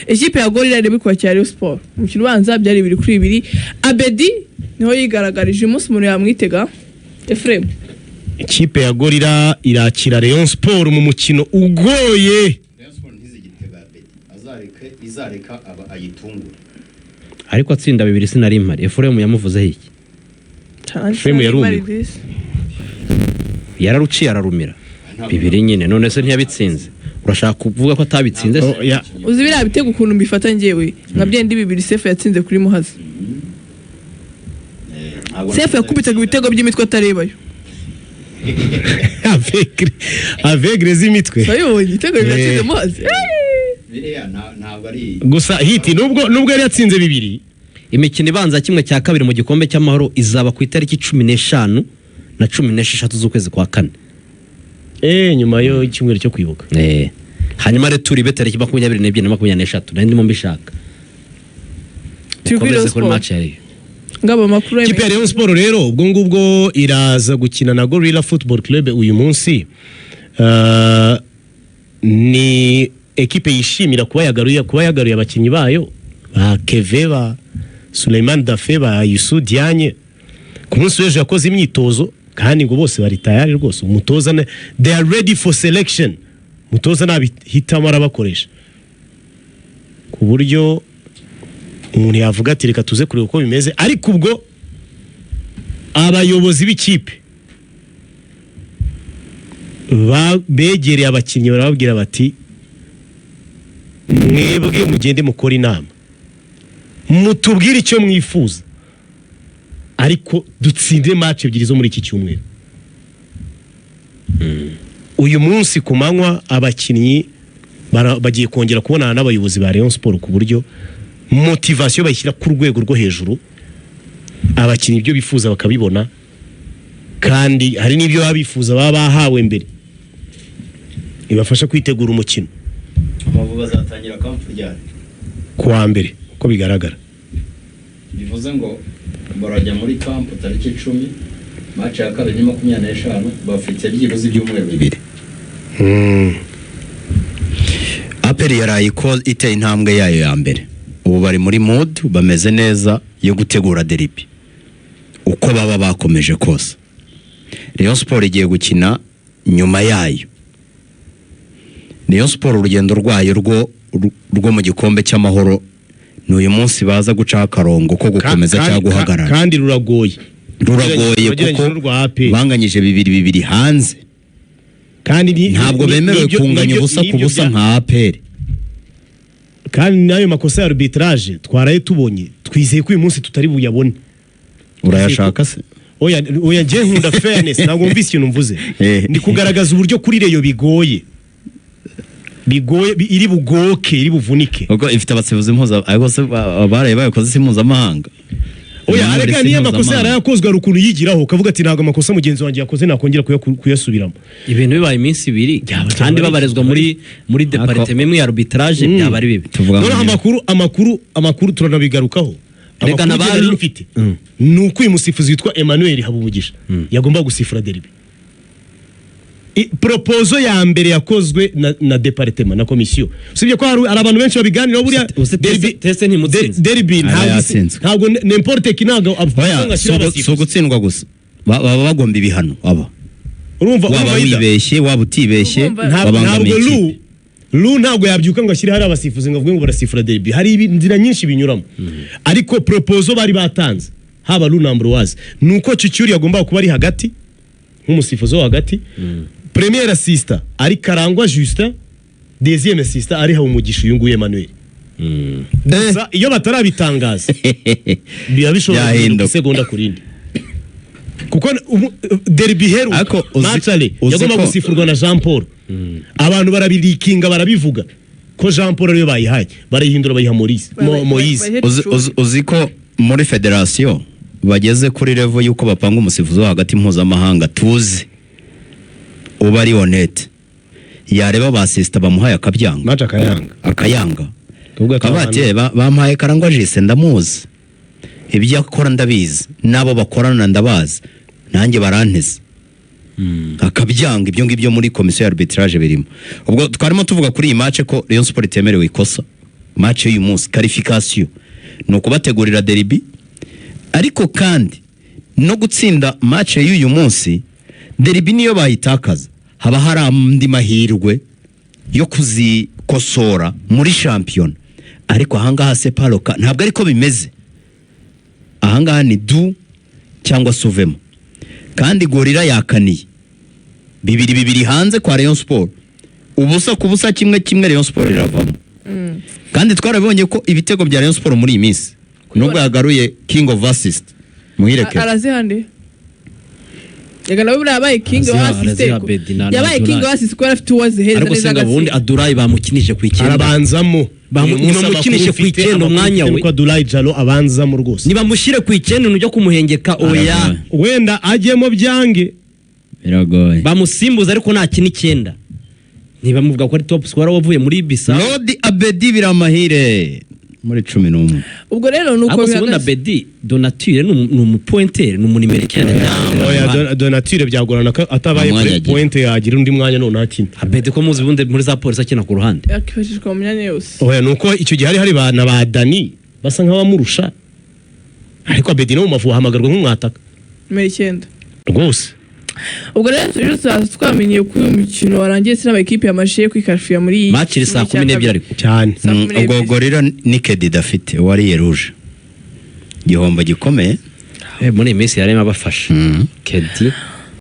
Ikipe ya Gorilla irimo kwakira Rayon Sport. Umukino ubanza byari 2-2. Abedi niho yigaragarije. Umunsi umuntu yamwitega, Ephraim? Ikipe ya Gorilla irakira Rayon Sport mu mukino ugoye. Rayon Sport ntizigitega Abedi, azareke, izareka aba ayitungure. Ariko atsinda bibiri sinari mpari. Efuremu yamuvuzeho iki? Ephraim yarumiwe. Yararuciye ararumira bibiri nyine. None se ntiyabitsinze? Urashaka kuvuga ko atabitsinze se? Oh, ya. Uzi biriya bitego ukuntu mbifata njyewe? Nka byenda bibiri Sefu yatsinze kuri Muhazi. Ntabwo Sefu yakubitaga ibitego by'imitwe atarebayo. Avegre z'imitwe. Wabibonye ibitego bibiri yatsinze Muhazi? Biriya ntabwo ari Gusa hiti nubwo yari yatsinze bibiri. Imikino ibanza 1/2 mu gikombe cy'Amahoro izaba ku itariki 15 na 16 z'ukwezi kwa kane. Nyuma yo icyumweru cyo kwibuka. Hanyuma retour ibe tariki 22 na 23. Nari ndimo mbishaka. Turi kuri Rayon Ukomeze kuri Sport. match ya Rayon. Ngabo amakuru. Ikipe ya Rayon Sport rero ubwo ngubwo iraza gukina na Gorilla Football Club uyu munsi. Ni ekipe yishimira kuba yagaruye abakinnyi bayo ba Keve, ba Suleiman Dafe, ba Youssou Diagne. Ku munsi w'ejo yakoze imyitozo kandi ngo bose bari tayari rwose. Umutoza they are ready for selection. Umutoza nabihitamo arabakoresha, ku buryo umuntu yavuga ati reka tuze kureba uko bimeze. Ariko ubwo abayobozi b'ikipe begereye abakinnyi, barababwira bati: "Mwebwe mugende mukore inama, mutubwire icyo mwifuza, ariko dutsinde match ebyiri zo muri iki cyumweru." Uyu munsi ku manywa abakinnyi bagiye kongera kubonana n'abayobozi ba Rayon Sport, ku buryo motivation bayishyira ku rwego rwo hejuru, abakinnyi ibyo bifuza bakabibona, kandi hari n'ibyo baba bifuza baba bahawe mbere ibafasha kwitegura umukino. Amavubi azatangira camp ryari? Ku wa mbere uko bigaragara. Bivuze ngo barajya muri camp tariki 10, match ya kabiri ni 25, bafite byibuze ibyumweru 2. APR yaraye ko iteye intambwe yayo ya mbere. Ubu bari muri mood, bameze neza yo gutegura derby uko baba bakomeje kose. Rayon Sport igiye gukina nyuma yayo. Rayon Sport urugendo rwayo rwo mu gikombe cy'Amahoro ni uyu munsi, baza gucaho akarongo ko gukomeza cyangwa guhagarara. Kandi ruragoye. Ruragoye. Ugereranyije Kuko n'urwa APR. banganyije 2-2 hanze. Kandi Ntabwo bemerewe kunganya ubusa ku busa nka APR. Kandi n'ayo makosa ya arbitrage twaraye tubonye, twizeye ko uyu munsi tutari buyabone. Urayashaka se? Oya, oya, njye nkunda fairness. Ntabwo wumvise ikintu mvuze. Ndi kugaragaza uburyo kuri Rayon bigoye, iri bugoke, iri buvunike. Kuko ifite abasifuzi mpuza, ariko se baraye bayakoze si mpuzamahanga? Oya. Emmanuel Arega si niyo amakosa mpuzamahanga. yarayakozwe, hari ukuntu yigiraho ukavuga ati ntabwo amakosa mugenzi wanjye yakoze nakongera kuyasubiramo. Ibintu bibaye iminsi 2 kandi babarizwa muri département imwe ya arbitrage, byaba ari bibi. Tuvuga Noneho ngo amakuru turanabigarukaho. Reka Amakuru na nari mfite ni uko uyu musifuzi witwa Emmanuel Habumugisha yagomba gusifura derby. Proposal ya mbere yakozwe na département na komisiyo, usibye ko hari abantu benshi babiganiraho buriya. Uzi test ntimutsinze. Derby Aba ntabwo yatsinzwe. Ntabwo n'importe qui, ntabwo avuga Oya, ngo ashyire si abasifuzi. ugutsindwa gusa. Baba bagomba ibihano aba. Urumva, Waba urumva Ida? wibeshye, waba utibeshye, Ntabwo wabangamiye lu ikipe. lu ntabwo yabyuka ngo ashyire hari abasifuzi ngo avuge ngo barasifura derby. Hari inzira nyinshi binyuramo, ariko proposal bari batanze, haba Lu na Ambroise, ni uko Cucuri yagombaga kuba ari hagati nk'umusifuzi wo hagati, premier assistant ari Karangwa Justin, deuxième assistant ari Habumugisha uyu nguyu Emmanuel. Gusa iyo batarabitangaza biba bishobora guhinduka Byahinduka. isegonda ku rindi, kuko derby iheruka, Ariko match aller, uzi yagomba gusifurwa na Jean Paul. Abantu barabilikinga, barabivuga ko Jean Paul ariwe bayihaye, barayihindura bayiha Maurice, Moise. Uzi ko muri federasiyo bageze kuri level y'uko bapanga umusifuzi wo hagati mpuzamahanga tuzi uba ari honnête, yareba ba assistant bamuhaye akabyanga. Match akayanga. Akayanga. Akavuga ati, Akavuga ati: "Bampaye Karangwa Jise, ndamuzi, ibyo akora ndabizi, n'abo bakorana ndabazi, nanjye baranteze." Akabyanga. Ibyo ngibyo muri komisiyo ya arbitrage birimo. Ubwo twarimo tuvuga kuri iyi match ko Rayon Sport itemerewe ikosa. Match y'uyu munsi, qualification, ni ukubategurira derby, ariko kandi no gutsinda match y'uyu munsi, derby niyo bayitakaza haba hari andi mahirwe yo kuzikosora muri shampiyona. Ariko ahangaha se paroka ntabwo ariko bimeze. Ahangaha ni du cyangwa se uvemo. Kandi Gorilla yakaniye 2-2 hanze kwa Rayon Sport, 0-0, 1-1, Rayon Sport iravamo. Kandi twarabibonye ko ibitego bya Rayon Sport muri iyi minsi, nubwo yagaruye King of Assist Muhire, Arazihande reka nawe buriya yabaye king wa assist. Araziha Abedi na Yabaye king Abdoulaye. wa assist kuko afite uwo azihereza Ariko neza se ngo ubundi agatsinda. Adurayi bamukinije ku 9? Arabanzamo. Uyu munsi Nibamukinishe amakuru ku mfite, 9, amakuru umwanya mfite we. nuko Adulayi Jalo abanzamo rwose. Nibamushyire ku 9, ujya kumuhengeka, oya. Aragoye. Wenda ajyemo byange. Biragoye. Bamusimbuza, ariko ntakina 9. Ntibamuvuga ko ari top scorer wavuye muri Bisa? Lodi Abedi Biramahire muri 11. Ubwo rero ni uko Ariko se ubundi bihagaze. Abedi Donature ni umupointeur, ni umunimero 9. Oya, Donature byagorana ko atabaye Umwanya agira. pointe yagira undi mwanya none akina. Abedi ko muzi ubundi muri za polisi akina ku ruhande. Yakifashishwa mu myanya yose. Oya, nuko icyo gihe hari ba na ba Dani basa nk'abamurusha, ariko Abedi no mu Mavubi ahamagarwa nk'umwataka. Nimero 9. Rwose. Ubwo rero ejo tuzaza twamenye ko uyu mukino warangiye se n'amakipe yamajije kwikarifiya muri Match iri saa 12 ariko. Cyane. Saa kumi Ubwo n'ebyiri. Gorilla ni Kedi idafite wariye rouge, igihombo gikomeye. Muri iyi minsi yarimo abafasha Kedi.